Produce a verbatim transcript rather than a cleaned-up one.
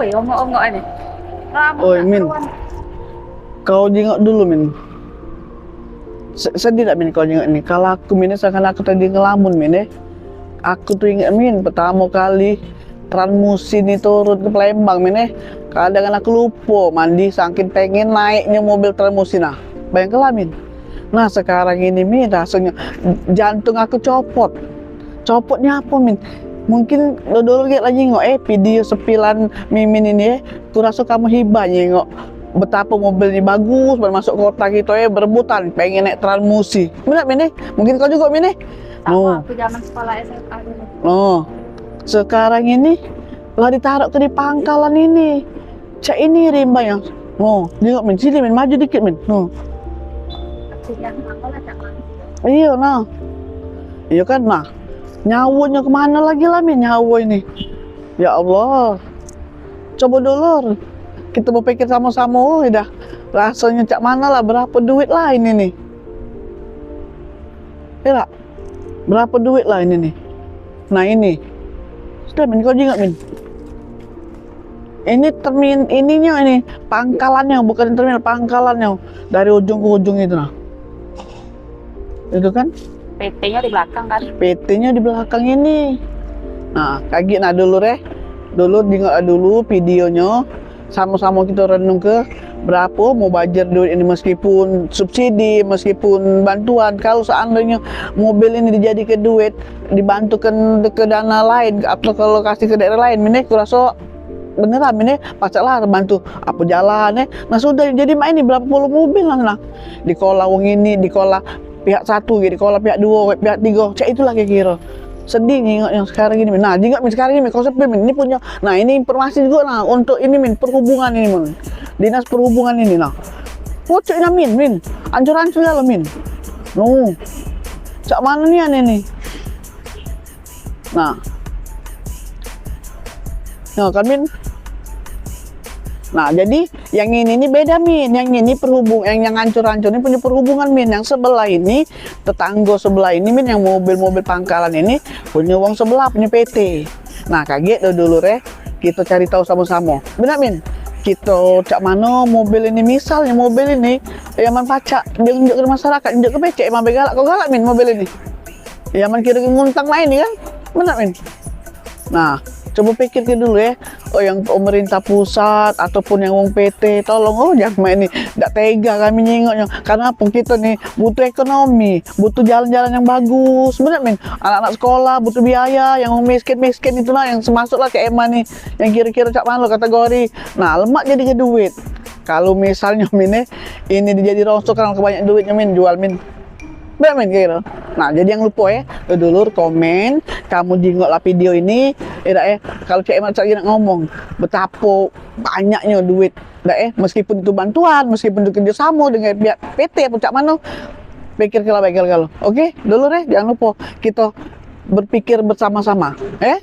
Apa ya, ongok-ongok ini? Oi, Min. Kau jingok dulu, Min. Se- sedih dak, Min, kau jingok ni? Kalau aku, Min, seakan aku tadi ngelamun, Min, eh. Aku tu inget, Min, pertamo kali Trans Musi ni turun ke Palembang, Min, eh. Kadang kan aku lupo mandi, saking pengen naiknyo mobil Trans Musi nah. Bayangkanlah, Min. Nah, sekarang ini, Min, rasonyo jantung aku copot. Copotnyo apo, Min? Mungkin dulu gek lah nyingok, eh, video sepilan Mimin ini, eh. Ku raso kamu hibah nyingok betapo mobil ni bagus, baru masuk kota kito, eh, berebutan pengen naik Trans Musi. Bener, Min, eh? Mungkin kau jugo, Min, eh? Sama, aku zaman sekolah S M A dulu. Oh. Sekarang ini lah ditaruh ke di pangkalan ini. Cak ini rimba yang. Oh, jingok, Min, sini, Min, maju dikit, Min. Oh. Aku yang apa lah, Cak, Mang? Iyo, nah. Iyo kan, nah. Nyawonyo kemano lagi lah, Min, nyawo ini? Ya Allah. Coba dulur, kito bepikir samo-samo, oi dah. Rasonyo cak mano lah, berapo duit lah ini ni? Yo dak? Berapo duit lah ini ni? Nah, ini. Sudah, Min, kau jingok, Min. Ini termin-, ininyo ini, pangkalannyo, bukan terminal, pangkalannyo. Dari ujung ke ujung itu, nah. Itu kan? P T-nyo di belakang kan? P T-nyo di belakang ini. Nah, kagek nah dulur, eh. Dulur jingok dulu videonyo. Samo-samo kito renung ke berapo mau bajer duit ini, meskipun subsidi, meskipun bantuan. Kalau seandainya mobil ini dijadike duit, dibantukan ke dana lain atau ke lokasi ke daerah lain, Min, eh, ku raso beneran, Min, eh, pacak lah bantu apo jalan, eh. Nah, sudah jadi mak ini berapo puluh mobil lah, nah. Dikolah wong ini, dikolah pihak satu, dikolah pihak duo, pihak tigo, cak itulah kiro-kiro. Sedih nyingok yang sekarang ini, Min. Nah, jingok, Min, sekarang ini, Min, kau sepi, Min. Ini punyo, nah, ini informasi jugo, nah, untuk ini, Min, perhubungan ini, Min. Dinas perhubungan ini, nah. Pucuk ini, Min, Min. Ancur-ancur lah, Min. Nuh. Cak mano ni ane ni? Nah. Nah, kan, Min. Nah, jadi yang ini ni beda, Min. Yang ini perhubung, yang, yang hancur-hancur ni punyo perhubungan, Min. Yang sebelah ini, tetanggo sebelah ini, Min, yang mobil-mobil pangkalan ini punyo wong sebelah, punyo P T. Nah, kagek do dulur, eh. Kito cari tahu samo-samo. Bener, Min? Kito cak mano mobil ini, misalnyo mobil ini, ya, man pacak, dia nunjuk ke masyarakat, nunjuk ke becek, emang begalak, kau galak, Min, mobil ini? Ya, man kira nguntang lah ini kan? Bener, Min? Nah, coba pikir ke dulu, ya. Oh, yang pemerintah pusat ataupun yang wong P T, tolong, oh, jangan main ni. Dak tega kami nyingoknyo. Karena apa? Kito ni butuh ekonomi, butuh jalan-jalan yang bagus. Bener, Min? Anak-anak sekolah butuh biaya, yang wong miskin-miskin itulah yang semasuk lah ke Ema ni. Yang kira-kira cak mano kategori. Nah, lemak jadi ke duit. Kalau misalnyo, Min, eh, ini dijadi rosok kan kebanyak duitnyo, Min, jual, Min. Bener, Min, kiro. Nah, jadi jangan lupo, ya, dulur, komen, kamu jingok lah video ini, ya dak, eh, kalau cak Emat lagi nak ngomong, betapo banyaknyo duit, dak, eh, meskipun itu bantuan, meskipun itu kerjasamo dengan pihak P T apo cak mano, pikir ke lah baik galo. Oke, dulur, eh, jangan lupo, kito berpikir bersama-sama, eh.